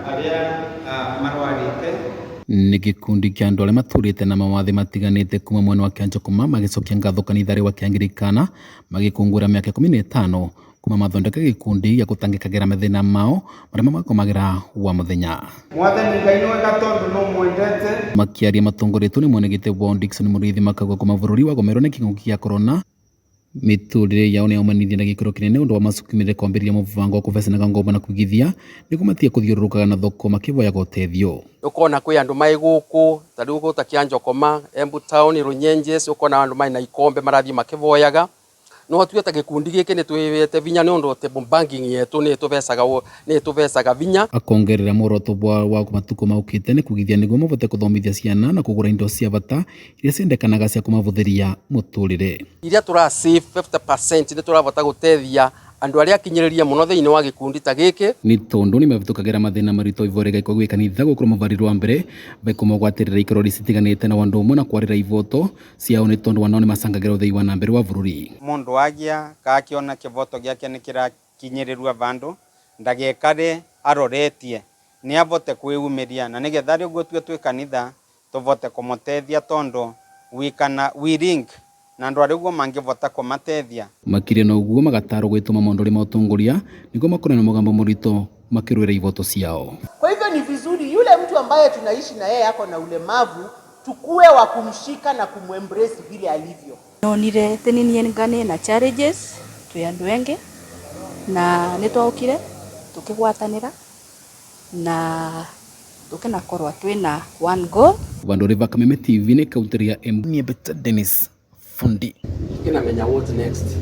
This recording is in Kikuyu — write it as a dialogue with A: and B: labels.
A: Aria marwarite.
B: Nĩ gĩkundi kĩa andũ arĩa matũrĩte na mawathe matiganĩte kuma mwena wa Kĩanjũkũma magĩcokia ngatho kanitha-rĩ wa Kĩangirikana magĩkũngũĩra mĩaka 15 kuma mathondeka gĩkundi gĩa gũtangĩkagĩra mathĩna mao marĩa mamakomagĩra wa mũthenya.
A: Mwathani Ngai nĩ wega tondu nũmwendete.
B: Makĩaria matongoretwo nĩ mwenegĩte wao Dickson Mũrĩithi makauga kuma bũrũri wagomerwo nĩ kĩng'ũki gĩa corona mĩtũrĩre yao nĩyaumanire na gĩkĩro kĩnene ũndũ wa masukumire kwambĩrĩria mũbango wa kũbecanaga ngombo na kũigithia nĩguo matige kũthiũrũrũkaga na thoko makĩvoyaga ũteithio.
C: Ukona kwi andu mai guku ta riu guku ta Kianjokoma, Embu town, Runyenjes, ukona andu mai na ikombe marathie makivoyaga. No tue ta gikundi giki ni twivete vinya ni undu table banking yetu ni tuvecaga vinya.
B: Akongerera muoroto wa matuko maukite ni kugithia niguo mavote kuthomithia ciana na kugura indo cia bata iria ciendekanaga cia kumavuthiria muturire.
C: Iria tura save 50% ni turavota gutethia andu aria akinyiririe muno thiini wa gikundi ta giki.
B: Ni tondu ni mavitukagira mathina marito ivorega ikwa gwi kanitha gukorwo muvariri wa mbere vaikumagwatirira ikorori citiganite na wandu umwe na kwarira ivoto ciao ni tondu wanao ni macangagira uthii wa na mbere wa bururi.
A: Mundu agia kakiona kivoto giake ni kirakinyirirua vandu ndagekare aroretie ni avote kwiumiria na nigetha ri uguo tue twi kanitha tuvote kumutethia tondu we kana we link na andu aria uguo mangivota kumatethia.
B: Makiria na uguo magatarwo gwituma maundu ma utongoria niguo makorwo na mugambo murito makirwira ivoto ciao.
D: Kwa hivyo ni vizuri yule mtu ambaye tunaishi na yeye ako na ulemavu tukue wa kumshika na kumwembrace vile alivyo.
E: Nonire atä nä niä ngane na challenges twĩ andũ engĩ na nĩ twaũkire tũkĩgwatanĩra na tũkĩnakorwo twĩna one goal.
B: Vandu riva Kameme TV ni kaunti ya Embu. Niebeta Dennis Fundi.
C: Kinamenya what next.